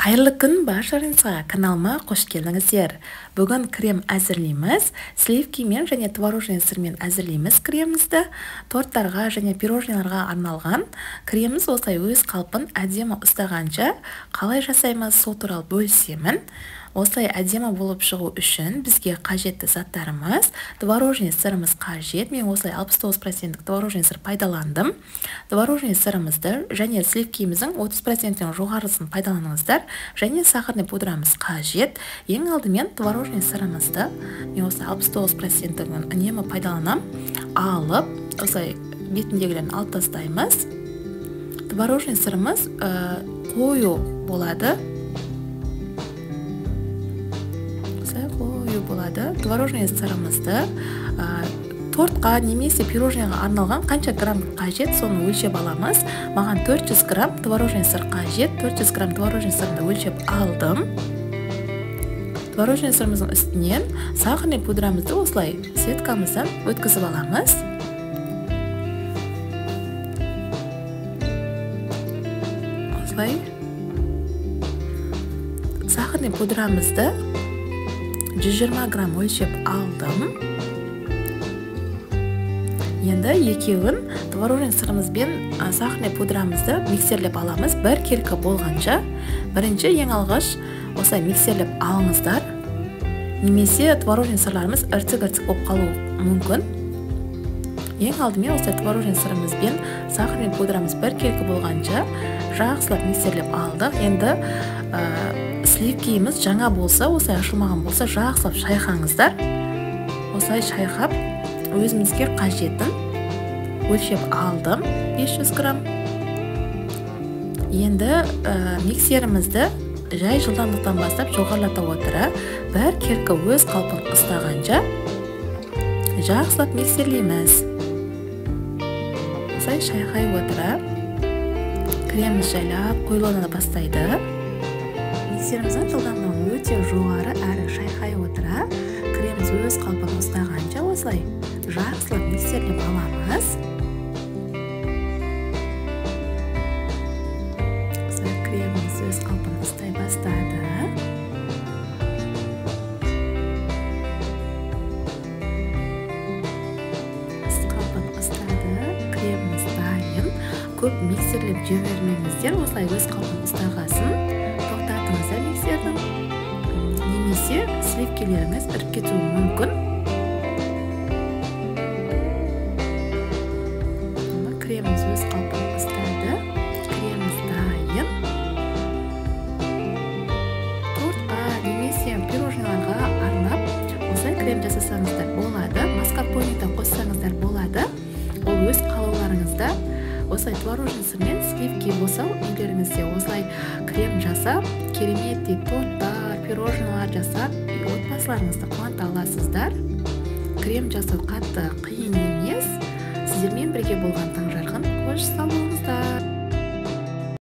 Қайырлы күн баршаңызға, каналыма қош келдіңіздер. Бүгін крем әзірлейміз. Сливкимен және творожный сырмен әзірлейміз кремімізді. Торттарға және пирожныйларға арналған креміміз осылай өз қалпын әдемі ұстағанша қалай жасаймыз, сол туралы бөлісемін. Осылай әдемі болып шығу үшін бізге қажетті заттарымыз, творожный сырымыз қажет. Мен осылай 69% творожный сыр пайдаландым. Творожный сырымызды және сливкиміздің 30%-тен жоғарысын пайдаланыңыздар. Және сахарный пудрамыз қажет. Ең алдымен творожный сырымызды мен осылай 69%-ін үнемі пайдаланам. Алып, осылай бетіндегілерін алып тастаймыз. Творожный сырымыз қою болады. Қою болады. Творожный сырымызды тортқа немесе пирожныйға арналған қанша грамм қажет, соны өлшеп аламыз. Маған 400 грамм творожный сыр қажет. 400 грамм творожный сырды өлшеп алдым. Творожный сырымыздың үстінен сахарный пудрамызды осылай сеткамыздан өткізіп аламыз. Осылай сахарный пудрамызды 120 грамм өлшеп алдым. Енді екеуін творожный сырымызбен сахарный пудрамызды миксерлеп аламыз. Бір келкі болғанша. Бірінші ең алғаш осылай миксерлеп алыңыздар. Немесе творожный сырларымыз іртік-іртік болып қалуы мүмкін. Ең алдымен осылай творожный сырымызбен сахарный пудрамыз бір келкі болғанша жақсылап миксерлеп алдық. Енді сливкиіміз жаңа болса, осылай ашылмаған болса, жақсылап шайқаңыздар. Осылай шайқап, өзімізге қажетін өлшеп алдым, 500 грамм. Енді миксерімізді жай жылдамдықтан бастап жоғарылата отыра, бір келкі өз қалпын ұстағанша жақсылап миксерлейміз. Осылай шайқай отыра, креміміз жайлап қоюлана бастайды. Миксеріміздің жылдамдығы өте жоғары, әрі шайқай отыра, креміміз өз қалпын ұстағанша осылай жақсылап миксерлеп аламыз. Осылай креміміз өз қалпын ұстай бастады. Өз қалпын ұстады, креміміз дайын. Көп миксерлеп жібермеңіздер, осылай өз қалпын ұстағасын миксердің, немесе сливкелеріңіз іріп кетуі мүмкін. Креміміз өз қалпын ұстады, креміміз дайын. Тортқа немесе пирожныйларға арнап осылай крем жасасаңыздар болады. Маскарпоне да қоссаңыздар болады. Ол өз қалауларыңызда. Осылай творожный сырмен сливки болса, үйлеріңізде осылай крем жасап, кереметтей торттар, пирожныйлар жасап, отбасыларыңызды қуанта аласыздар. Крем жасау қатты қиын емес. Сіздермен бірге болған Таңжарқын. Қош сау болыңыздар.